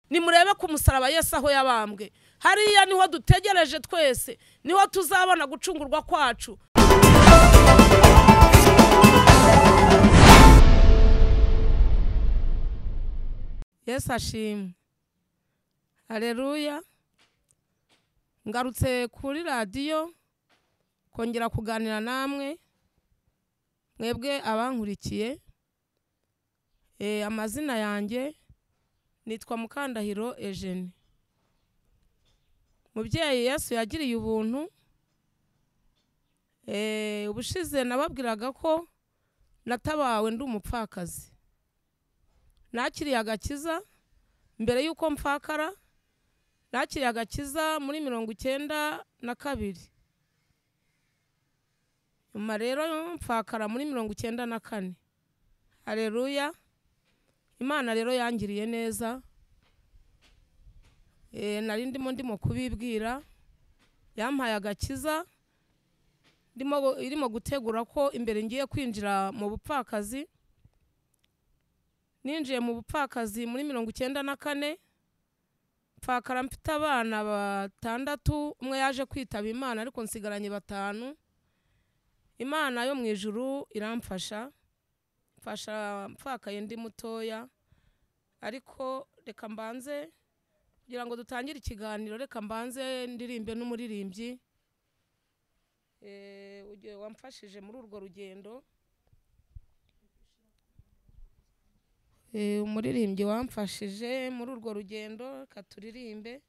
Nimurebe ku musaraba Yesu aho yabambwe, hariya niho dutegereje twese, niho tuzabona gucungurwa kwacu. Yesu ashimwe. Haleluya. Ngarutse kuri radiyo kongera kuganira namwe mwebwe abankurikiye. Amazina yanjye nitwa Mukandahiro Eugenie. Mubyeyi Yesu yagiriye ubuntu. Ubushize nababwiraga ko natabawe ndi umupfakazi. Nakiriye agakiza mbere yuko mfakara, nakiriye agakiza muri 92. Nyuma rero mfakara muri 94. Haleluya. Imana rero yangiriye neza. Nari ndimo kubibwira, yampaye agakiza, irimo gutegura ko imbere ngiye kwinjira mu bupfakazi. Ninjiye mu bupfakazi muri 94, mfakara mfite abana 6, umwe yaje kwitaba Imana ariko nsigaranye 5. Imana yo mu ijuru iramfasha, mfasha mfakaye ndi mutoya. Ariko reka mbanze kugira ngo dutangire ikiganiro, reka mbanze ndirimbe n'umuririmbyi wamfashije muri urwo rugendo. Umuririmbyi wamfashije muri urwo rugendo, reka turirimbe.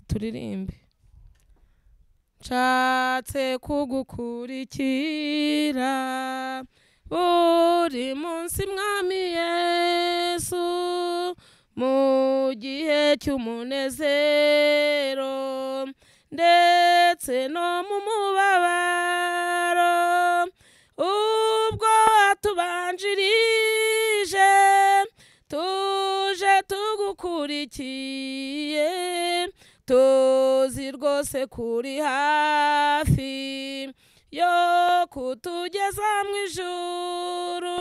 Turirimbe. Nshatse kugukurikira buri munsi Mwami Yesu, mu gihe cy'umunezero ndetse no mu mubabaro. Ubwo watubanjirije tuje tugukurikiye, tuzi rwose kuri hafi yo kutugeza mu ijuru.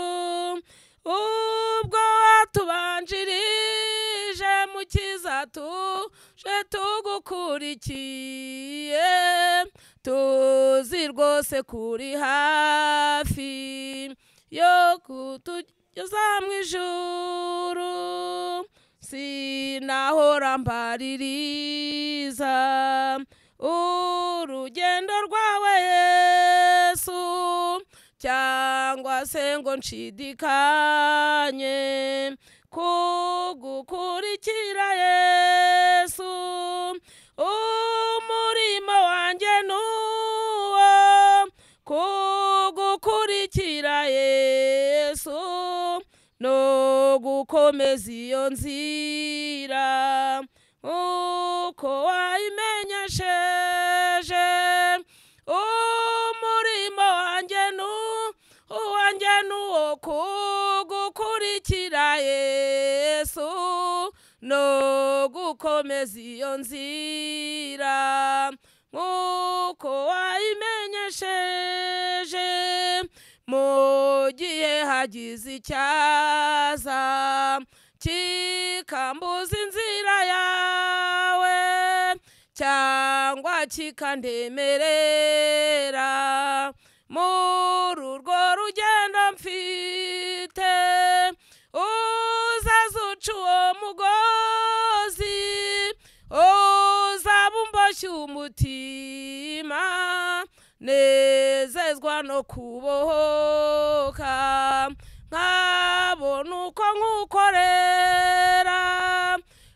Ubwo watubanjirije Mukiza, tuje tugukurikiye, tuzi rwose kuri hafi yo kutugeza mu ijuru. Sinahora mbaririza urugendo rwawe Yesu, cyangwa se ngo nshidikanye kugukurikira Yesu. Umurimo wanjye nuwo kugukurikira Yesu, no gukomeza iyo nzira uko wayimenyesheje. Umurimo wanjye nuwo kugukurikira Yesu, no gukomeza iyo nzira uko wayimenyesheje. Mu gihe hagize icyaza kikambuza inzira yawe, cyangwa kikandemerera muri urwo rugendo mfite, uzaza uca uwo mugozi, uzaba umboshye umutima, nezezwa no kubohoka, nkabona uko nkukorera.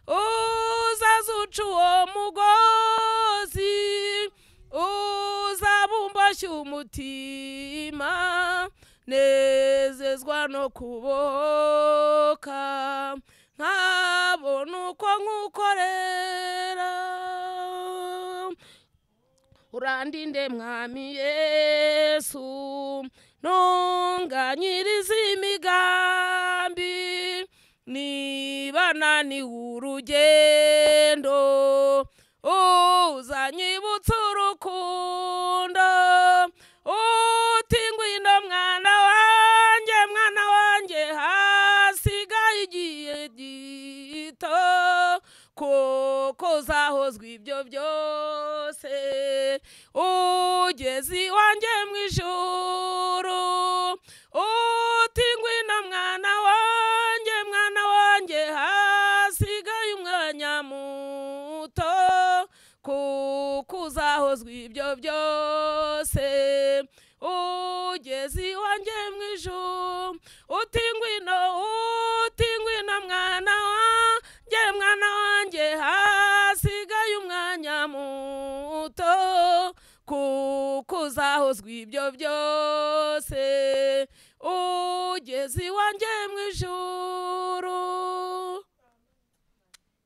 Uzaza uca uwo mugozi, uzaba umboshye umutima, nezezwa no kubohoka, nkabona uko nkukorera. Urandinde Mwami Yesu, ntunganyirize imigambi, niba naniwe urugendo uzanyibutsa urukundo. uzahozwa ibyo byose ugeze iwanjye mu ijuru uti ngwino mwana wanjye mwana wanjye hasigaye umwanya muto kuko uzahozwa ibyo byose ugeze iwanjye mu ijuru uti ngwino mwana wanjye mwana wanjye hasigaye umwanya muto kuko uzahozwa ibyo byose ugeze iwanjye mu ijuru.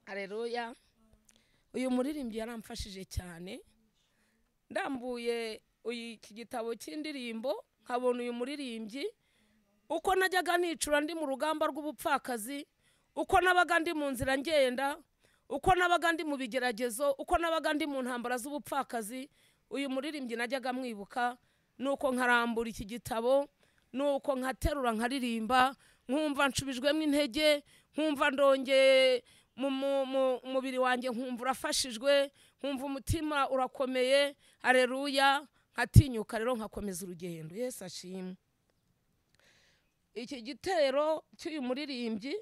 Haleluya. Uyu muririmbyi yaramfashije cyane. Ndambuye iki gitabo cy'indirimbo nkabona uyu muririmbyi, uko najyaga nicura ndi mu rugamba rw'ubupfakazi, uko nabaga ndi mu nzira ngenda, uko nabaga ndi mu bigeragezo, uko nabaga ndi mu ntambara z'ubupfakazi, uyu muririmbyi najyaga mwibuka. Nuko nkarambura iki gitabo, nuko nkaterura nkaririmba, nkumva nshubijwemo intege, nkumva ndongeye mu mubiri wanjye, nkumva urafashijwe, nkumva umutima urakomeye. Haleluya. Nkatinyuka rero nkakomeza urugendo. Yesu ashimwe. Iki gitero cy'uyu muririmbyi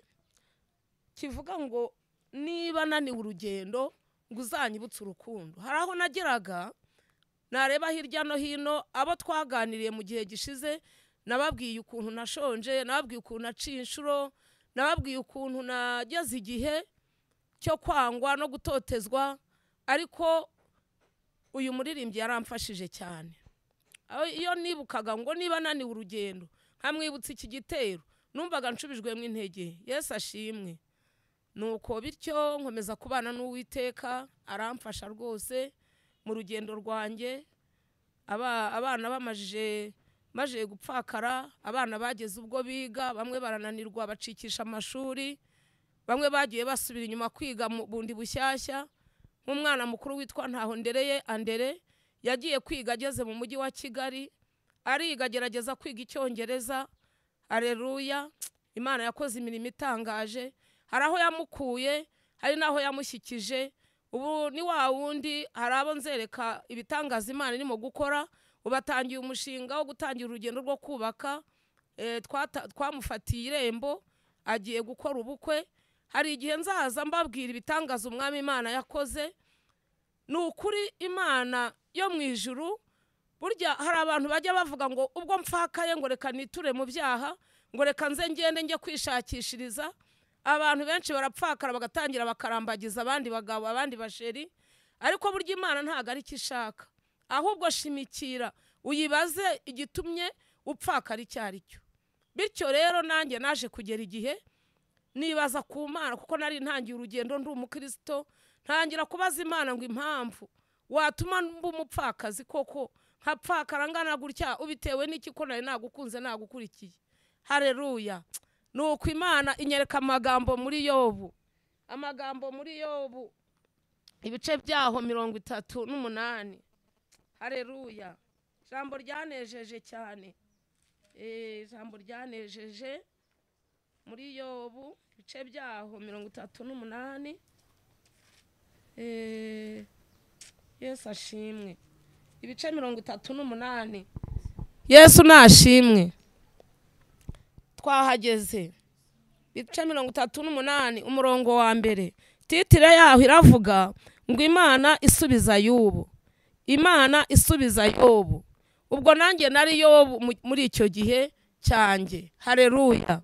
kivuga ngo niba naniwe urugendo ngo uzanyibutse urukundo. Hari aho nageraga nareba hirya no hino abo twaganiriye mu gihe gishize, nababwiye ukuntu nashonje, nababwiye ukuntu naciye inshuro, nababwiye ukuntu nageze igihe cyo kwangwa no gutotezwa, ariko uyu muririmbyi yaramfashije cyane. Iyo nibukaga ngo niba naniwe urugendo nkamwibutsa iki gitero, numvaga nshubijwemo intege. Yesu ashimwe. Nuko bityo nkomeza kubana n'Uwiteka, aramfasha rwose mu rugendo rwanjye. Abana bamajije maje gupfakara, abana bageze ubwo biga, bamwe barananirwa bacikisha amashuri, bamwe bagiye basubira inyuma kwiga mu bundi bushyashya. Nk'umwana mukuru witwa Ntahondereye Andere yagiye kwiga ageze mu mujyi wa Kigali, ariga agerageza kwiga Icyongereza. Haleluya. Imana yakoze imirimo itangaje, hari aho yamukuye, hari n'aho yamushyikije. Ubu ni wa wundi, hari abo nzereka ibitangaza Imana irimo gukora. Ubatangiye umushinga wo gutangira urugendo rwo kubaka, twamufatiye irembo, agiye gukora ubukwe. Hari igihe nzaza mbabwira ibitangaza Umwami Imana yakoze. Ni ukuri Imana yo mu ijuru, burya hari abantu bajya bavuga ngo ubwo mfakaye ngo reka niture mu byaha, ngo reka nze ngende njye kwishakishiriza. Abantu benshi barapfakara bagatangira bakarambagiza abandi bagabo, abandi basheri, ariko burya Imana ntago ari cyo ishaka. Ahubwo shimikira uyibaze igitumye upfakara icyo ari cyo. Bityo rero nanjye naje kugera igihe nibaza ku Mana, kuko nari ntangiye urugendo ndi umukristo, ntangira kubaza Imana ngo impamvu watuma mba umupfakazi koko, nkapfakara ngana gutya, ubitewe n'iki ko nari nagukunze nagukurikiye. Haleluya. Nuko Imana inyereka amagambo muri Yobu, amagambo muri Yobu ibice byaho 38. Haleluya. Ijambo ryanejeje cyane, ijambo ryanejeje muri Yobu ibice byaho 38. Yesu ashimwe. Ibice 38. Yesu nashimwe. Twahageze. Ibice 38 umurongo wa mbere. Titire yaho iravuga ngo Imana isubiza Yobu. Imana isubiza Yobu. Ubwo nanjye nari Yobu muri icyo gihe cyanjye. Haleluya.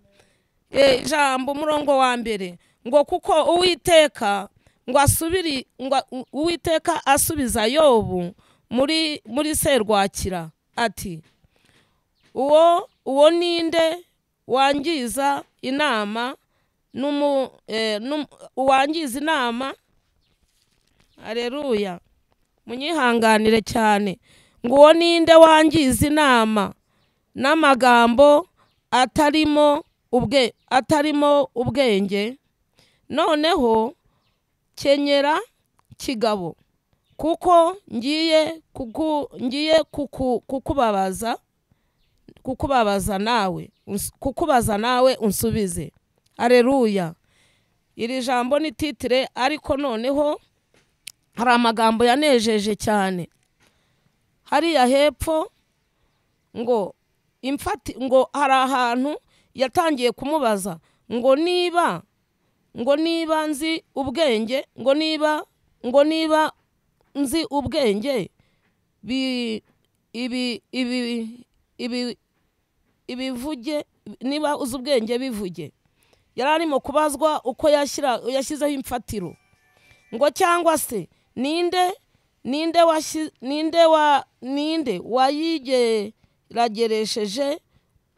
Ijambo umurongo wa mbere ngo kuko Uwiteka ngo asubiri, ngo Uwiteka asubiza Yobu muri serwakira ati uwo ninde wangiza inama uwangiza inama. Haleluya. Munyihanganire cyane. Ngo uwo ninde wangiza inama n'amagambo atarimo ubwenge. Noneho kenyera kigabo, kuko ngiye kukubabaza nawe, kukubaza nawe unsubize. Haleluya. Iri jambo ni titire, ariko noneho Hari amagambo yanejeje cyane hariya hepfo, ngo imfati, ngo hari ahantu yatangiye kumubaza ngo niba, ngo niba nzi ubwenge, ngo niba, ngo niba nzi ubwenge bi ibi ibi ibi ibivuge, niba uzi ubwenge bivuge. Yari arimo kubazwa uko yashyizeho imfatiro, ngo cyangwa se ninde, ninde washyi, ninde wa, ninde wayigerageresheje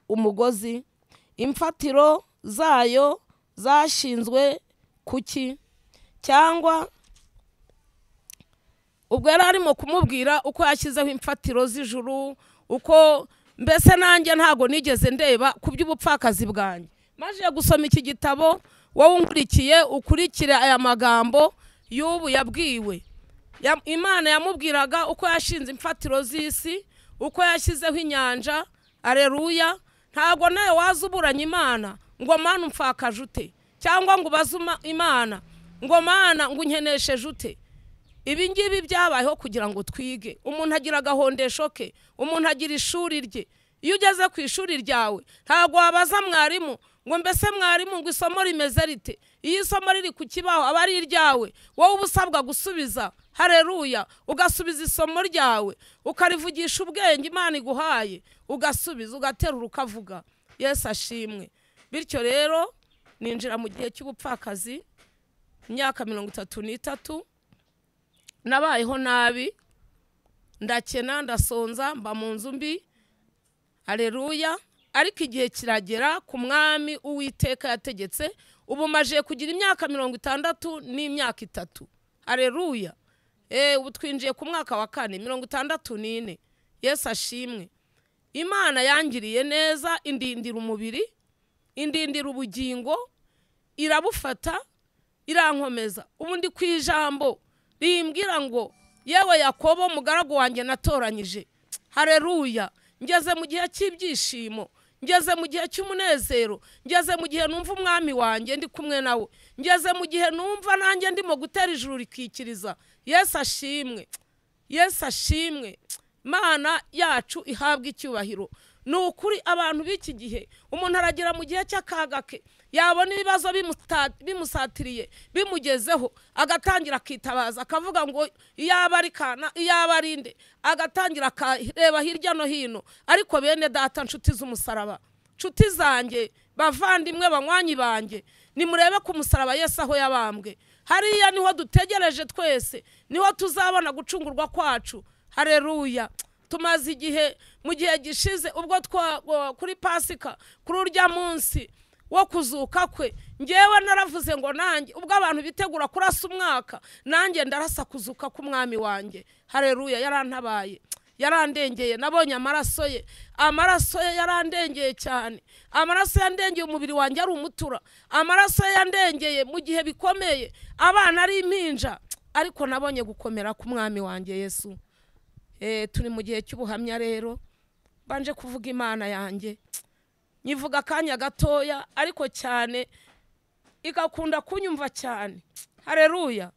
umugozi, imfatiro zayo zashinzwe kuki? Cyangwa ubwo yari arimo kumubwira uko yashyizeho imfatiro z'ijuru, uko mbese nanjye ntago nigeze ndeba ku by'ubupfakazi bwanjye. Maze gusoma iki gitabo, wowe unkurikiye ukurikire aya magambo y'ubu yabwiwe. Imana yamubwiraga uko yashinze imfatiro z'isi, uko yashyizeho inyanja. Aleluya. Ntago nawe waza uburanya Imana ngo Mana umfakaje ute, cyangwa ngo ubaze Imana ngo Mana ngo unkenesheje ute. Ibi ngibi byabayeho kugira ngo twige. Umuntu agira agahondesho ke, umuntu agira ishuri rye. Iyo ugeze ku ishuri ryawe ntago wabaza mwarimu ngo mbese mwarimu ngo isomo rimeze rite. Iyo isomo riri ku kibaho aba ari iryawe, wowe uba usabwa gusubiza. Haleluya. Ugasubiza isomo ryawe, ukarivugisha ubwenge Imana iguhaye, ugasubiza, ugaterura, ukavuga. Yesu ashimwe. Bityo rero ninjira mu gihe cy'ubupfakazi, imyaka 33, nabayeho nabi, ndakena, ndasonza, mba mu nzu mbi. Haleluya. Ariko igihe kiragera ku mwami Uwiteka yategetse, ubu maje kugira imyaka 60 n'imyaka 3. Haleluya. Ubu twinjiye ku mwaka wa 4, 64. Yesu ashimwe. Imana yangiriye neza, indindira umubiri, indindira ubugingo, irabufata, irankomeza. Ubu ndi ku ijambo rimbwira ngo yewe Yakobo mugaragu wanjye natoranyije. Haleluya. Ngeze mu gihe cy'ibyishimo, ngeze mu gihe cy'umunezero, ngeze mu gihe numva umwami wanjye ndi kumwe nawe, ngeze mu gihe numva nanjye ndimo gutera ijuru rikikiriza. Yesu ashimwe. Yesu ashimwe. Imana yacu ihabwa icyubahiro. Ni ukuri abantu b'iki gihe, umuntu aragera mu gihe cy'akaga ke, yabona ibibazo bimusatiriye, bimugezeho, agatangira akitabaza, akavuga ngo iyaba ari kana, iyaba ari nde, agatangira akareba hirya no hino. Ariko bene data, nshuti z'umusaraba, nshuti zanjye, bavandimwe, banywanyi banjye, nimurebe ku musaraba Yesu aho yabambwe. Hariya niho dutegereje twese, niho tuzabona gucungurwa kwacu. Haleluya. Tumaze igihe, mu gihe gishize ubwo kuri Pasika, kuri urya munsi wo kuzuka kwe, ngewe naravuze ngo nanjye ubwo abantu bitegura kurasa umwaka, nanjye ndarasa kuzuka k'umwami wanjye. Haleluya. Yarantabaye, yarandengeye, nabonye amaraso ye, amaraso ye yarandengeye cyane, amaraso yandengeye umubiri wanjye ari umutura, amaraso ye yandengeye mu gihe bikomeye, abana ari impinja, ariko nabonye gukomera k'umwami wanjye Yesu. Turi mu gihe cy'ubuhamya rero, banje kuvuga Imana yanjye, nyivuga akanya gatoya ariko cyane igakunda kunyumva cyane. Haleluya.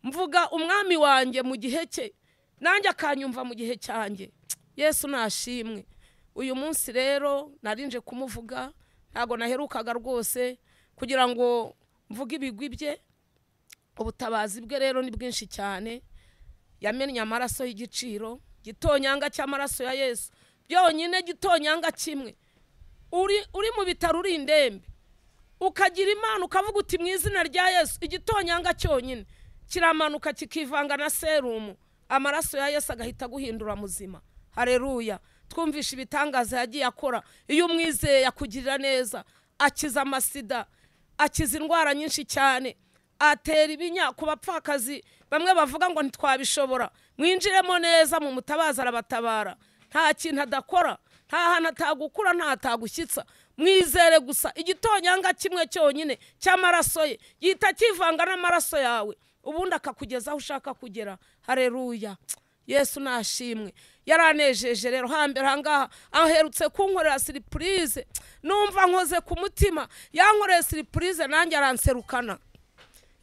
Mvuga umwami wanjye mu gihe cye, nanjye akanyumva mu gihe cyanjye. Yesu nashimwe. Uyu munsi rero narinje kumuvuga, ntago naherukaga rwose kugira ngo mvuge ibigwi bye. Ubutabazi bwe rero ni bwinshi cyane. Yamennye amaraso y'igiciro, gitonyanga cy'amaraso ya Yesu byonyine, gitonyanga kimwe. Uri mu bitaro uri indembe, ukagira Imana ukavuga uti mu izina rya Yesu, igitonyanga cyonyine kiramanuka kikivanga na serumu, amaraso ya Yesu agahita guhindura muzima. Haleluya. Twumvisha ibitangaza yagiye akora. Iyo umwizeye yakugirira neza, akiza amasida, akiza indwara nyinshi cyane, atera ibinya ku bapfakazi bamwe bavuga ngo ntitwabishobora. Mwinjiremo neza mu mutabaza, arabatabara. Nta kintu adakora, nta hantu atagukura, nta atagushyitsa. Mwizere gusa, igitonyanga kimwe cyonyine cy'amaraso ye yita kivanga n'amaraso yawe, ubundi akakugeza aho ushaka kugera. Haleluya. Yesu nashimwe. Yaranejeje rero hambere hangaha aherutse kunkorera surprise, numva nkoze ku mutima. Yankoreye surprise nanjye aranserukana.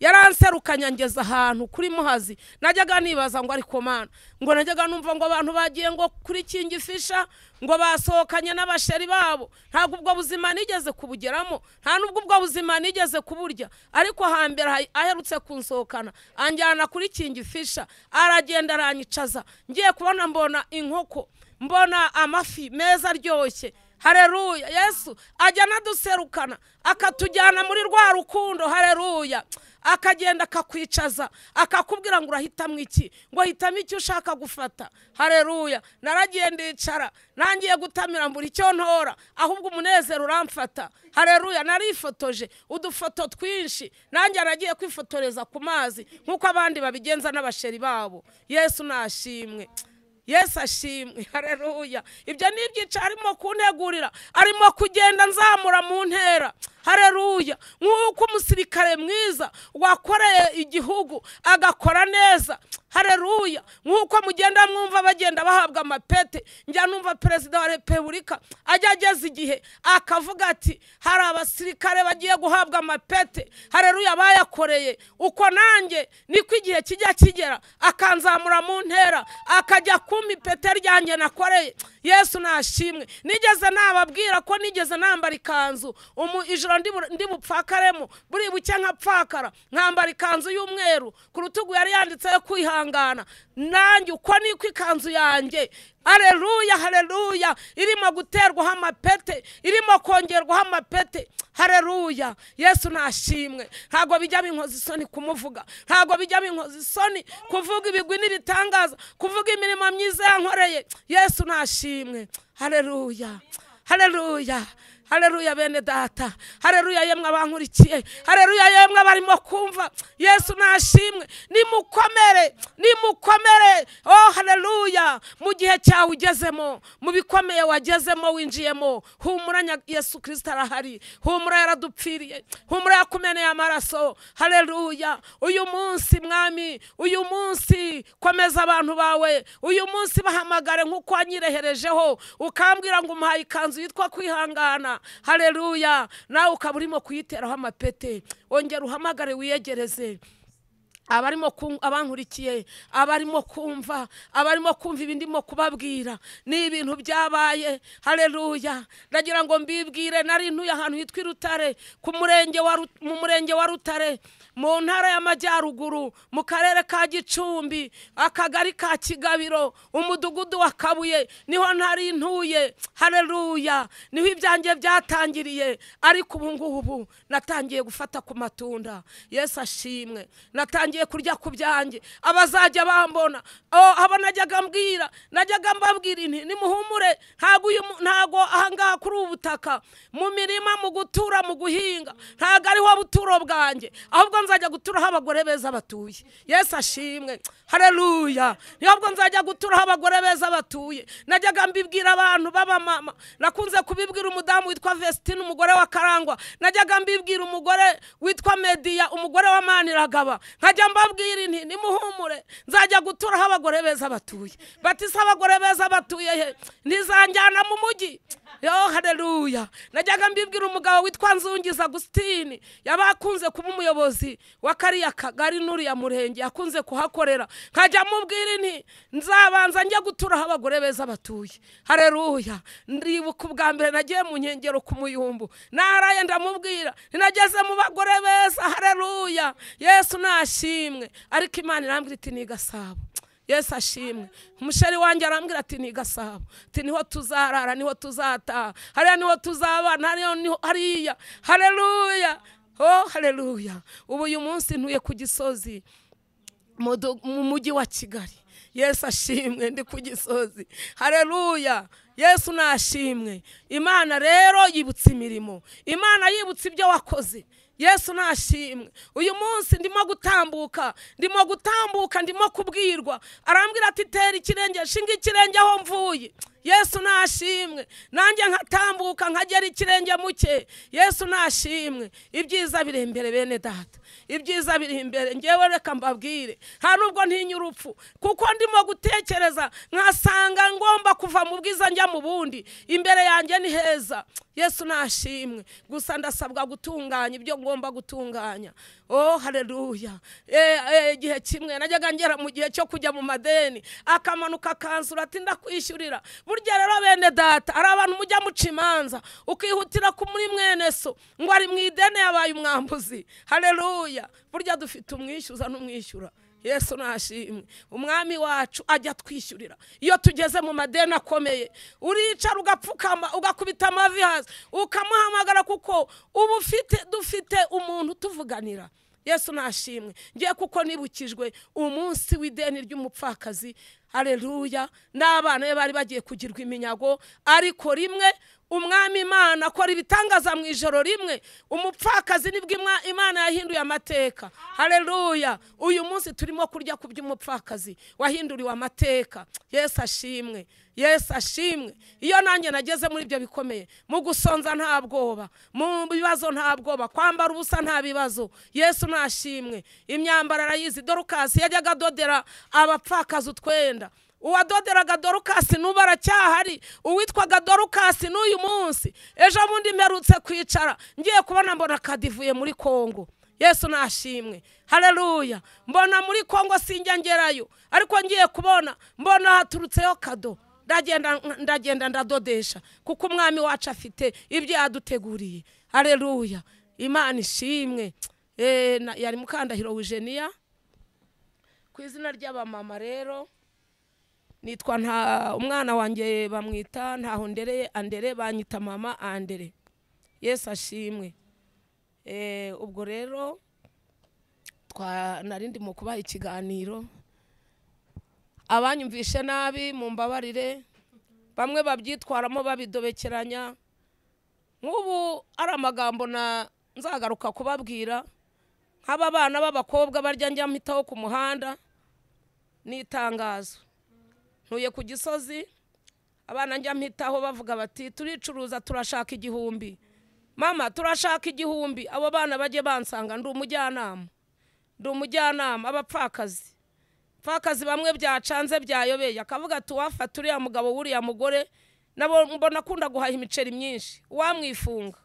Yaranserukanye ngeza ahantu kuri Muhazi. Najyaga nibaza ngo ariko Mana, ngo najyaga numva ngo abantu bagiye ngo kuri Kingifisha ngo basohokanye n'abasheri babo. Ntabwo ubwo buzima nigeze kubugeramo, nta nubwo ubwo buzima nigeze kuburya. Ariko hambere aherutse kunsohokana anjyana kuri Kingifisha, aragenda aranyicaza. Ngiye kubona mbona inkoko, mbona amafi meza aryoshye. Haleluya. Yesu ajya naduserukana akatujyana muri rwa rukundo. Haleluya. Akagenda akakwicaza akakubwira ngo urahitamo iki, ngo hitamo icyo ushaka gufata. Haleluya. Naragiye ndicara, nangiye gutamira mbura icyo ntora, ahubwo umunezero uramfata. Haleluya. Narifotoje udufoto twinshi, nanjye nagiye kwifotoreza ku mazi nkuko abandi babigenza n'abasheri babo. Yesu nashimwe. Yesu ashimwe. Haleluya. Ibyo ni ibyica arimo kuntegurira, arimo kugenda nzamura mu ntera. Haleluya. Nk'uko umusirikare mwiza wakoreye igihugu agakora neza. Haleluya. Nk'uko mugenda mwumva bagenda bahabwa amapete. Njya numva perezida wa repubulika ajya ageza igihe akavuga ati hari abasirikare bagiye guhabwa amapete. Haleluya, bayakoreye. Uko nanjye niko igihe kijya kigera akanzamura mu ntera, akajya kumpa ipete ryanjye nakoreye. Yesu nashimwe. Nigeze nababwira ko nigeze nambara ikanzu ijoro ndi bupfakaremo, buri bucye nkapfakara, nkambara ikanzu y'umweru, ku rutugu yari yanditseho kwihangana. Nanjye uko niko ikanzu yanjye, haleluya, haleluya, irimo guterwaho amapete, irimo kongerwaho amapete. Haleluya. Yesu nashimwe. Ntago bijya binkoza isoni kumuvuga, ntago bijya binkoza isoni kuvuga ibigwi n'ibitangaza, kuvuga imirimo myiza yankoreye. Yesu nashimwe. Haleluya, haleluya, haleluya bene data. Haleluya yemwe abankurikiye. Haleluya yemwe abarimo kumva. Yesu nashimwe. Nimukomere, nimukomere. Oh haleluya. Mu gihe cyawe ugezemo, mu bikomeye wagezemo winjiyemo, humura, Yesu Kristo arahari. Humura, yaradupfiriye. Humura, yakumeneye amaraso. Haleluya. Uyu munsi mwami, uyu munsi komeza abantu bawe. Uyu munsi bahamagare nkuko wanyireherejeho, ukambwira ngo umuhaye ikanzu yitwa kwihangana. Haleluya. Nawe ukaba urimo kuyiteraho amapete. Ongera uhamagare wiyegereze abarimo abankurikiye, abarimo kumva, abarimo kumva ibindimo kubabwira. Ni ibintu byabaye. Haleluya. Ndagira ngo mbibwire, nari ntuye ahantu hitwa Rutare, ku murenge wa mu murenge wa Rutare, mu ntara y'Amajyaruguru, mu karere ka Gicumbi, akagari ka Kigabiro, umudugudu wa Kabuye, niho nari ntuye. Haleluya. Niho ibyanjye byatangiriye, ariko ubu ngubu natangiye gufata ku matunda. Yesu ashimwe. Natangiye kurya ku byanjye. Abazajya bambona, abo najyaga mbwira, najyaga mbabwira inti nimuhumure, ntago ahangaha kuri ubu butaka, mu mirima, mu gutura, mu guhinga, ntago ariho buturo bwanjye, ahubwo nzajya guturaho abagore beza batuye. Yesu ashimwe. Haleluya. Ntabwo nzajya guturaho abagore beza batuye. Najyaga mbibwira abantu b'abamama, nakunze kubibwira umudamu witwa Vestine, umugore wa Karangwa. Najyaga mbibwira umugore witwa Media, umugore wa Maniragaba. Nkajya mbabwira inti nimuhumure, nzajya guturaho abagore beza batuye. Bati se abagore beza batuye he? Ntizanjyana mu mujyi. Yo haleluya. Najyaga mbibwira umugabo witwa Nzungiza Agustine, yabakunze kuba umuyobozi wa kariya kagari n'uriya murenge, yakunze kuhakorera. Nkajya mubwira inti nzabanza njya guturaho abagore beza batuye. Haleluya. Ndibuka ubwa mbere nagiye mu nkengero ku Muyumbu, naraye ndamubwira ninageze mu bagore beza. Haleluya. Yesu nashimwe. Ariko Imana irambwira iti ni Gasabo. Yesu ashimwe. Umusheri wanjye arambwira ati ni Gasabo, ati niho tuzarara, niho tuzataha, hariya niho tuzabana, hariya niho hariya. Haleluya. Oh haleluya. Ubu uyu munsi ntuye ku Gisozi, mu mujyi wa Kigali. Yesu ashimwe, ndi ku Gisozi. Haleluya. Yesu nashimwe. Imana rero yibutse imirimo, Imana yibutse ibyo wakoze. Yesu nashimwe. Uyu munsi ndimo gutambuka, ndimo gutambuka, ndimo kubwirwa. Arambwira ati tera ikirenge, shinga ikirenge aho mvuye. Yesu nashimwe. Nanjye nkatambuka nkagera ikirenge muke. Yesu nashimwe. Ibyiza biri imbere bene data, ibyiza biri imbere. Ngewe reka mbabwire, nta nubwo ntinya urupfu, kuko ndimo gutekereza nkasanga ngomba kuva mu bwiza njya mu bundi. Imbere yanjye ni heza. Yesu nashimwe. Gusa ndasabwa gutunganya ibyo ngomba gutunganya. Oh haleluya. Igihe kimwe najyaga ngera mu gihe cyo kujya mu madeni, akamanuka akansura ati ndakwishyurira. Burya rero bene data, ari abantu mujya muca imanza ukihutira ku muri mwene so ngo ari mu ideni yabaye umwambuzi. Haleluya. Burya dufite umwishyuza n'umwishyura. Yesu nashimwe. Umwami wacu ajya twishyurira iyo tugeze mu madeni akomeye. Uricara ugapfukama ugakubita amavi hasi ukamuhamagara, kuko ubu ufite dufite umuntu tuvuganira. Yesu nashimwe. Ngiye kuko nibukijwe umunsi w'ideni ry'umupfakazi. Haleluya. N'abana be bari bagiye kugirwa iminyago, ariko rimwe umwami Imana akora ibitangaza mu ijoro rimwe. Umupfakazi nibwo Imana yahinduye amateka. Haleluya. Uyu munsi turimo kurya ku by'umupfakazi wahinduriwe amateka. Yesu ashimwe. Yesu ashimwe. Iyo nanjye nageze muri ibyo bikomeye, mu gusonza nta bwoba, mu bibazo nta bwoba, kwambara ubusa nta bibazo. Yesu nashimwe. Imyambaro arayizi. Dorukasi yajyaga adodera abapfakazi utwenda. Uwadoderaga Dorukasi n'ubu aracyahari. Uwitwaga Dorukasi n'uyu munsi. Ejo bundi mperutse kwicara ngiye kubona mbona kadivuye muri Kongo. Yesu nashimwe. Haleluya. Mbona muri Kongo sinjya ngerayo, ariko ngiye kubona mbona haturutseyo kado. Ndagenda ndadodesha, kuko umwami wacu afite ibyo yaduteguriye. Haleluya. Imana ishimwe. Yari Mukandahiro Eugenia. Ku izina ry'abamama rero nitwa nta umwana wanjye bamwita ntaho ndereye Andere, banyita mama Andere. Yesu ashimwe. Ubwo rero narindi mu kubaha ikiganiro. Abanyumvishe nabi mumbabarire, bamwe babyitwaramo babidobekeranya. Nk'ubu ari amagambo na nzagaruka kubabwira. Nk'aba bana b'abakobwa barya njya mpitaho ku muhanda n'itangazo. Ntuye ku Gisozi, abana njya mpitaho bavuga bati turicuruza turashaka 1000. Mama turashaka 1000. Abo bana bajye bansanga, ndi umujyanama. Ndi umujyanama abapfakazi. Pfakazi bamwe byacanze byayobeye, akavuga ati wafata uriya mugabo wuriya mugore, nabo mbona akunda guhaha imiceri myinshi, wamwifunga.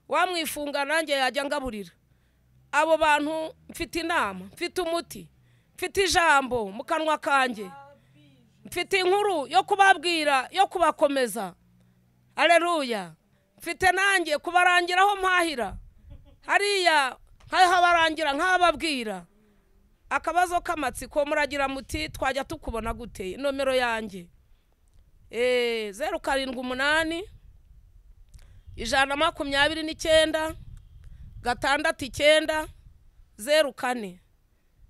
Wamwifunga nanjye yajya ngaburira. Abo bantu mfite inama, mfite umuti, mfite ijambo mu kanwa kanjye, mfite inkuru yo kubabwira, yo kubakomeza. Haleluya. Mfite nanjye kubarangiraho mpahira hariya, nkahabarangira nkababwira. Akabazo k'amatsiko muragira muti twajya tukubona gute? Nomero yanjye 078 129 69 04.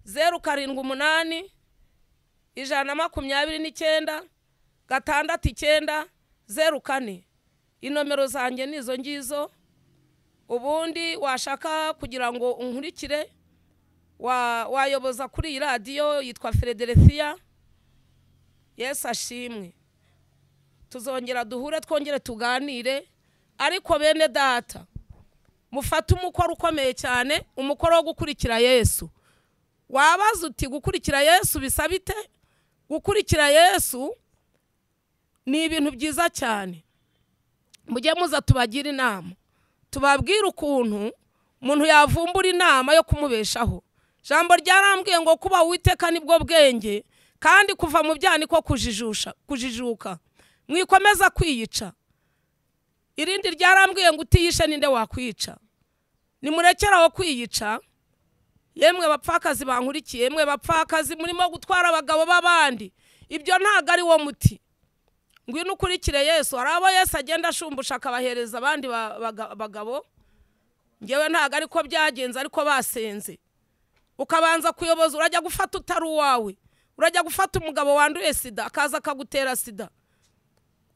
078 129 69 04. Inomero zanjye nizo ngizo. Ubundi washaka kugira ngo unkurikire wayoboza kuri iyi radiyo yitwa Fredericia. Yesu ashimwe. Tuzongera duhure twongere tuganire, ariko bene data mufate umukoro ukomeye cyane, umukoro wo gukurikira Yesu. Wabaza uti gukurikira Yesu bisaba ite? Gukurikira Yesu ni ibintu byiza cyane. Mujye muza tubagira inama, tubabwire ukuntu umuntu yavumbura inama yo kumubeshaho. Jambo ryarambwiye ngo kuba Uwiteka nibwo bwenge, kandi kuva mu byaha niko kujijuka. Mwikomeza kwiyica. Irindi ryarambwiye ngo utiyishe ninde wakwica. Nimurekeraho kwiyica. Yemwe bapfakazi bankurikiye, yemwe bapfakazi murimo gutwara abagabo b'abandi, ibyo ntago ari wo muti. Ngwino ukurikire Yesu. Hari abo Yesu agenda ashumbusha akabahereza abandi bagabo. Ngewe ntago ariko byagenze, ariko basenze. Ukabanza kuyoboza, urajya gufata utari uwawe, urajya gufata umugabo wanduye sida akaza akagutera sida.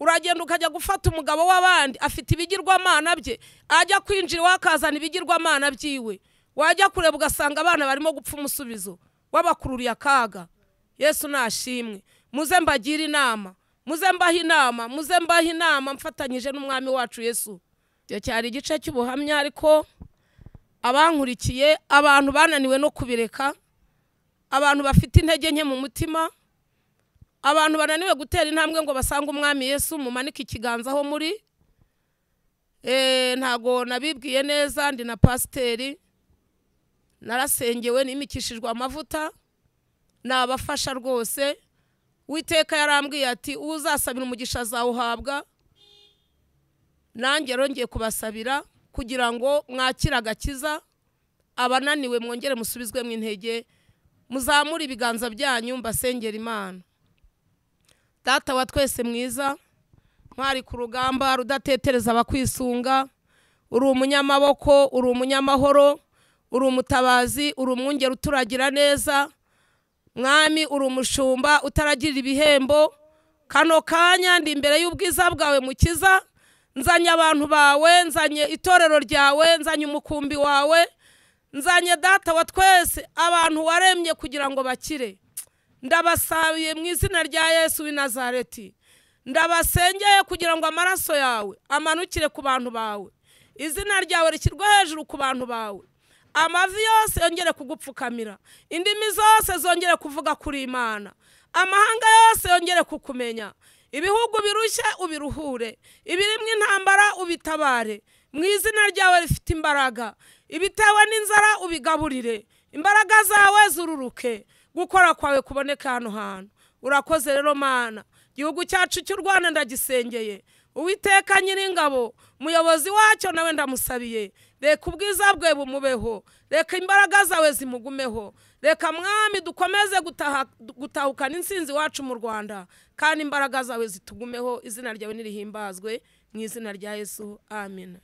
Uragenda ukajya gufata umugabo w'abandi afite ibigirwamana bye, ajya kwinjira wakazana ibigirwamana byiwe. Wajya kureba ugasanga abana barimo gupfa umusubizo wabakururiye akaga. Yesu nashimwe. Muze mbagire inama, Muze mbaha inama, muze mbaha inama mfatanyije n'umwami wacu Yesu. Icyo cyari igice cy'ubuhamya, ariko abankurikiye, abantu bananiwe no kubireka, abantu bafite intege nke mu mutima, abantu bananiwe gutera intambwe ngo basange umwami Yesu, mumanike ikiganza aho muri. Ntago nabibwiye neza, ndi na pasiteri, narasengewe, nimikishijwe amavuta, nabafasha rwose. Uwiteka yarambwiye ati uzasabira umugisha azawuhabwa. Nanjye rongeye kubasabira kugira ngo mwakire agakiza, abananiwe mwongere musubizwe mu intege, muzamure ibiganza byanyu mbasengera Imana. Data wa twese mwiza, ntwari ku rugamba rudatetereza abakwisunga, uri umunyamaboko, uri umunyamahoro, uri umutabazi, uri umwungeri uturagira neza. Mwami, uri umushumba utaragirira ibihembo. Kano kanya ndi imbere y'ubwiza bwawe Mukiza, nzanye abantu bawe, nzanye itorero ryawe, nzanye umukumbi wawe, nzanye Data wa twese abantu waremye kugira ngo bakire. Ndabasabiye mu izina rya Yesu w'i Nazareti, ndabasengeye kugira ngo amaraso yawe amanukire ku bantu bawe, izina ryawe rishyirwe hejuru ku bantu bawe, amavi yose yongere kugupfukamira, indimi zose zongere kuvuga kuri Imana, amahanga yose yongere kukumenya, ibihugu birushye ubiruhure, ibirimwe intambara ubitabare, mu izina ryawe rifite imbaraga, ibitewe n'inzara ubigaburire, imbaraga zawe zururuke, gukora kwawe kuboneka hano hantu. Urakoze rero Mana, igihugu cyacu cy'u Rwanda ndagisengeye. Uwiteka Nyiringabo, umuyobozi wacyo nawe ndamusabiye, reka ubwiza bwe bumubeho, reka imbaraga zawe zimugumeho, reka Mwami dukomeze gutahukana intsinzi wacu mu Rwanda, kandi imbaraga zawe zitugumeho, izina ryawe nirihimbazwe, mu izina rya Yesu, amen.